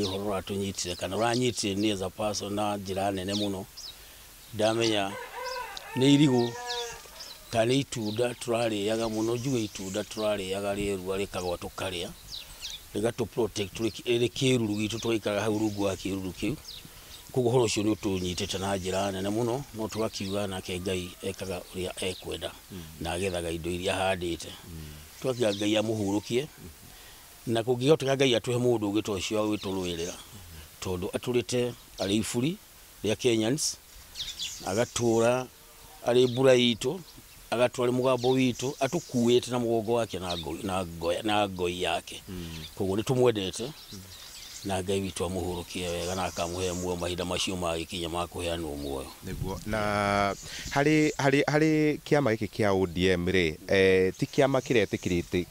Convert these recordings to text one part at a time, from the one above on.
Nĩ ũhoro ũratũnyitire kana ũranyitire niĩ as a person na njĩra nene mũno. Ndamenya nĩ irigũ kana nĩ itunda tũrarĩaga mũno, njuge itunda tũrarĩaga rĩerua rĩkagwa tũkarĩa, rĩgatũ protect rĩrĩ kĩruru gitũ, tũgaikaraga hau rungu wa kĩruru kĩu. Koguo ũhoro ũcio nĩ ũtũnyitĩte na njĩra nene mũno, no tũgakiuga nake Ngai ekaga ũrĩa ekwenda na agethaga indo iria ahandĩte. Tũgakiuga Ngai amũhurũkie, na kũngĩhoteka Ngai atũhe mũndũ ũngĩ ta ũcio wa gwĩtũrũĩrĩra, tondũ atũrĩte arĩ iburi rĩa Kenyans, agatũra arĩ mbura itũ, agatũra arĩ mũgambo witũ, atũkuĩte na mũgongo wake na ngoi yake. Koguo nĩ tũmwendete na Ngai witũ amũhurũkie wega na akamũhe muoyo mahinda macio magĩkinya ma kũheanwo muoyo. Nĩguo. Na harĩ kĩama gĩkĩ kĩa ODM rĩ, ti kĩama kĩretĩkĩrĩte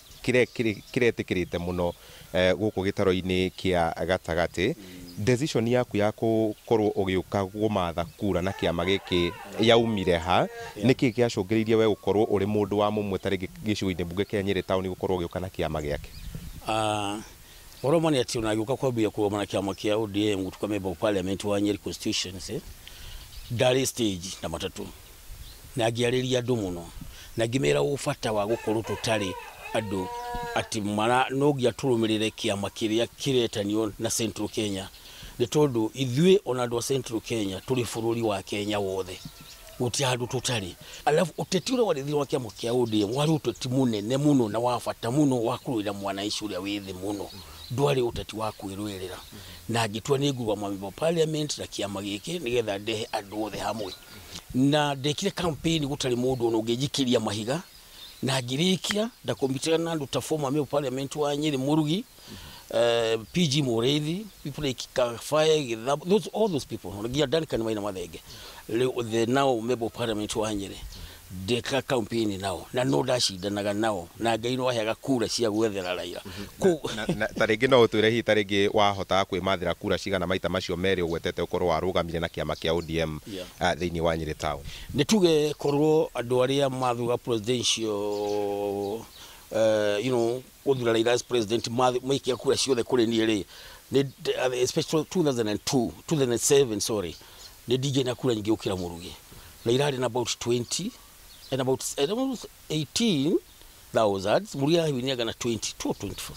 kĩretĩkĩrĩte mũno gũkũ gĩtaro-inĩ kĩa gatagatĩ. Decision yaku ya gũkorwo ũgĩũka gũmatha kura na kĩama gĩkĩ yaumire ha? Nĩkĩ gĩacũngĩrĩirie we gũkorwo ũrĩ mũndũ wa mũmwe ta rĩngĩ gĩcigo-inĩ mbunge kĩa Nyĩrĩ taũni gũkorwo ũgĩũka na kĩama gĩake? Ũhoro ma nĩ atĩ ona ngĩũka kwambia kũrũgama na kĩama kĩa ODM gũtuĩka member of parliament wa Nyeri constituency, ndarĩ stage na matatũ na ngĩarĩria andũ mũno na ngĩmera ũbata wa gũkorwo tũtarĩ andũ atĩ mara no nginya tũrũmĩrĩre kĩama kĩrĩa kĩretanio na Central Kenya, nĩ tondũ ithuĩ ona andũ a Central Kenya tũrĩ bũrũri wa Kenya wothe, gũtirĩ handũ tũtarĩ. Alafu ũteti ũrĩa warĩ thĩinĩ wa kĩama kĩa ODM warĩ ũteti mũnene mũno na wa bata mũno wa kũrũĩra mwananchi ũrĩa wĩ thĩ mũno, ndwarĩ ũteti wa kwĩrũĩrĩra. Na ngĩtua nĩ ngũrũgama member of parliament na kĩama gĩkĩ nĩgetha ndehe andũ othe hamwe, na ndekire campaign gũtarĩ mũndũ ona ũngĩnjikĩria mahiga, na ngĩrĩkia ndakombitaga na andũ ta former member of parliament wa Nyĩrĩ Mũrugi, PG Mũrĩithi, people like Kabae Githambo, those, all those people, nginya Duncan Maina Mathenge, the now member of parliament wa Nyĩrĩ, ndeka campaign nao na no ndacindanaga nao na Ngai no aheaga kura cia gwethera Raila. Na ta rĩngĩ no ũtwĩre hihi ta rĩngĩ wahotaga kwĩmathĩra kura cigana maita macio merĩ ũgwetete ũkorwo warũgamire na kĩama kĩa ODM thĩinĩ wa Nyĩrĩ town? Nĩ tuge korwo andũ arĩa mathuga presidential, gũthura Raila as president, maikia kura ciothe kũrĩ niĩ rĩ, especially 2002, 2007, sorry, nĩ ndingĩ na kura nyingĩ gũkĩra Mũrugi. Raila arĩ na about 20 and about 18,000, Mũrugi arahinyanga na 22 or 24,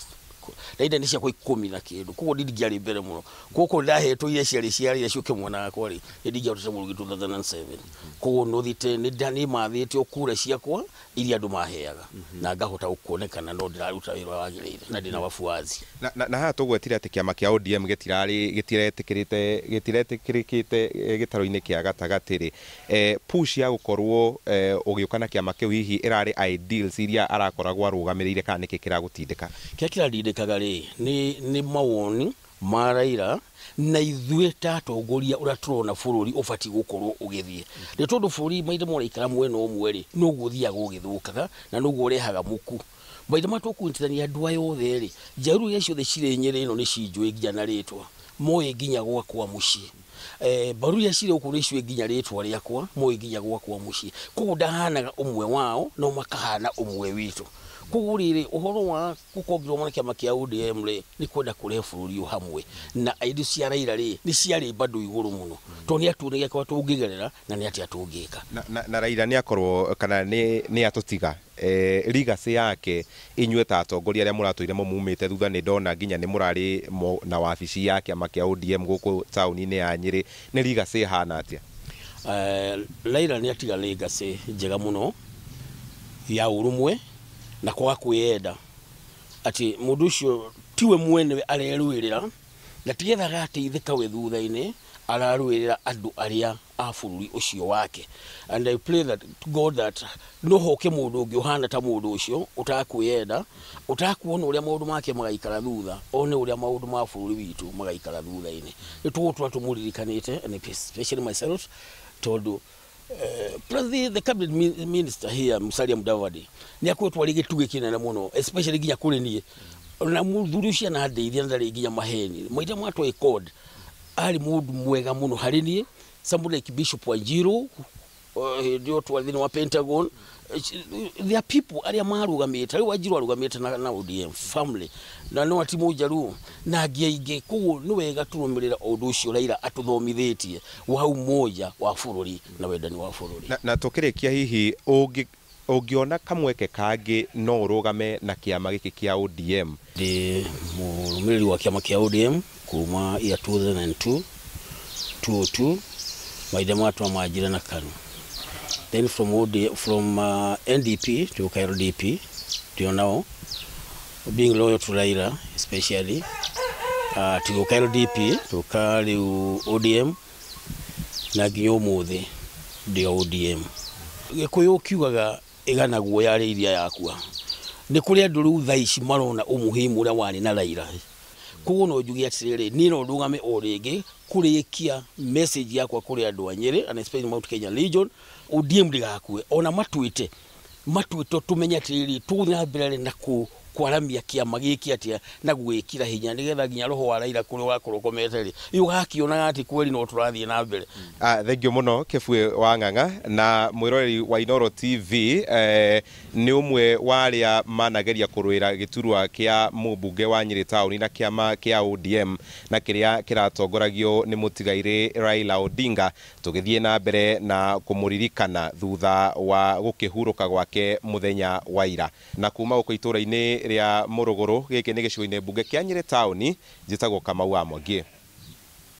Raila nĩ ciakwa 10 na kĩndũ. Koguo ndingĩarĩ mbere mũno. Koguo ndahetwo iria ciarĩ cia Raila ciũke mwena wakwa rĩ, nĩ ndingĩahotete Mũrugi 2007. Koguo no thiĩte nĩ mathĩte o kura ciakwa iria andũ maheaga na ngahota gũkuonekana no ndĩraruta wĩra wagĩrĩire na ndĩna wafuasi. Na haha tũgwetire atĩ kĩama kĩa ODM gĩtirarĩ gĩtiretĩkĩrĩte gĩtiretĩkĩrĩkĩte gĩtaro-inĩ kĩa gatagatĩ rĩ, push ya gũkorwo ũgĩũka na kĩama kĩu hihi ĩrarĩ ideals iria arakoragwo arũgamĩrĩire kana nĩkĩ kĩragũtindĩka? Kĩrĩa kĩrandindĩkaga rĩ, nĩ mawoni ma Raila na ithuĩ ta atongoria ũrĩa tũrona bũrũri ũbatiĩ gũkorwo ũgĩthiĩ, nĩ tondũ bũrũri maithe moraikara mwena ũmwe rĩ, noguo ũthiaga ũgĩthũkaga na noguo ũrehaga muku. Maithe ma tũkũnyitithania andũ aya othe rĩ, njaruo iria ciothe cirĩ Nyĩrĩ ĩno nĩ cinjũĩ nginya na rĩtwa, moĩ nginya gwakwa mũciĩ, mbaru iria cirĩ gũkũ nĩ ciũĩ nginya rĩtwa rĩakwa, moĩ nginya gwakwa mũciĩ. Koguo ndahanaga ũmwe wao no makahana ũmwe witũ. Koguo rĩrĩ ũhoro wa gũkorwo na kĩama kĩa ODM rĩ, nĩ kwenda kũrehe bũrũri ũyũ hamwe, na idea cia Raila rĩ, nĩ ciarĩ bado igũrũ mũno, tondũ nĩ atuonagia kwa tũngĩgerera na nĩ atĩa tũngĩka. Na Raila nĩ akorwo kana nĩ atũtiga legacy yake, inyuĩ ta atongoria arĩa mũratũire mũmumĩte thutha, nĩ ndona nginya nĩ mũrarĩ na wabici ya kĩama kĩa ODM gũkũ taũni-inĩ ya Nyĩrĩ, nĩ legacy ĩhana atĩa? Raila nĩ atiga legacy njega mũno ya ũrũmwe na kwaga kwĩyenda, atĩ mũndũ ũcio tiwe mwenewe arerũĩrĩra na tigetha agateithĩka we thutha-inĩ, ararũĩrĩra andũ arĩa a bũrũri ũcio wake. And I pray that to God that no hoke mũndũ ũngĩ ũhana ta mũndũ ũcio ũtakwĩyenda, ũtakuona ũrĩa maũndũ make magaikara thutha, one ũrĩa maũndũ ma bũrũri witũ magaikara thutha-inĩ. Nĩ tũgũtũra tũmũririkanĩte, and especially myself, tondũ plus the cabinet minister here, Musalia Mudavadi, nĩ akoretwo arĩ gĩtugĩ kĩnene mũno, especially nginya kũrĩ niĩ na mũthuri ũcio anandeithia na ndarĩ nginya maheni maita matwa CORD, arĩ mũndũ mwega mũno harĩ niĩ. Somebody like Bishop Wanjiru, hĩndĩ ĩyo twarĩ thĩinĩ wa Pentagon, There are people arĩa marũgamĩte rĩu, Wanjiru arũgamĩte na ODM family na no ati Mũjaruo na angĩ aingĩ. Koguo nĩ wega tũrũmĩrĩra ũndũ ũcio Raila atũthomithĩtie wa umoja wa bũrũri na wendani wa bũrũri. Na tũkĩrĩkia, hihi ũngĩona kamweke kangĩ no ũrũgame na kĩama gĩkĩ kĩa ODM? Ndĩ mũrũmĩrĩri wa kĩama kĩa ODM kuma year 2002, 202 maithe matwa manjire na KANU, then from OD, from NDP to LDP till now, being loyal to Raila especially, tugoka LDP, tuka rĩu ODM, na nginya ũmũthĩ ndĩ ODM. Gĩkũyũ kiugaga ĩganagwo yarĩ iria yakua. Nĩ kũrĩ andũ rĩu thaa ici marona umuhimu ũrĩa warĩ na Raila. Koguo no njuge atĩrĩrĩ, niĩ no ndũgame o rĩngĩ kũrĩkia message yakwa kũrĩ andũ a Nyĩrĩ and especially Mount Kenya region: ODM ndĩgakue. Ona matuĩte tũmenye atĩrĩrĩ, tũgũthiĩ na mbere na kwaramia kĩama gĩkĩ atĩa na gwĩkĩra hinya, nĩgetha nginya roho wa Raila kũrĩa ũgakorwo ũkomete rĩ, ũgakĩonaga atĩ kweli no tũrathiĩ na mbere. Thank you mũno, Kĩbuĩ wa Ng'ang'a. Na mwĩroreri wa Inooro TV, nĩ ũmwe wa arĩa manageria kũrũĩra gĩturwa kĩa mũmbunge wa Nyĩrĩ taũni na kĩama kĩa ODM, na kĩrĩa kĩratongoragio nĩ mũtigairĩ Raila Odinga, tũgĩthiĩ na mbere na kũmũririkana thutha wa gũkĩhurũka gwake mũthenya wa ira. Na kuma gũkũ itũũra-inĩ rĩa Mũrũgũrũ, gĩkĩ nĩ gĩcigo-inĩ mbunge kĩa Nyĩrĩ taũni, njĩtagwo Kamau wa Mwangi.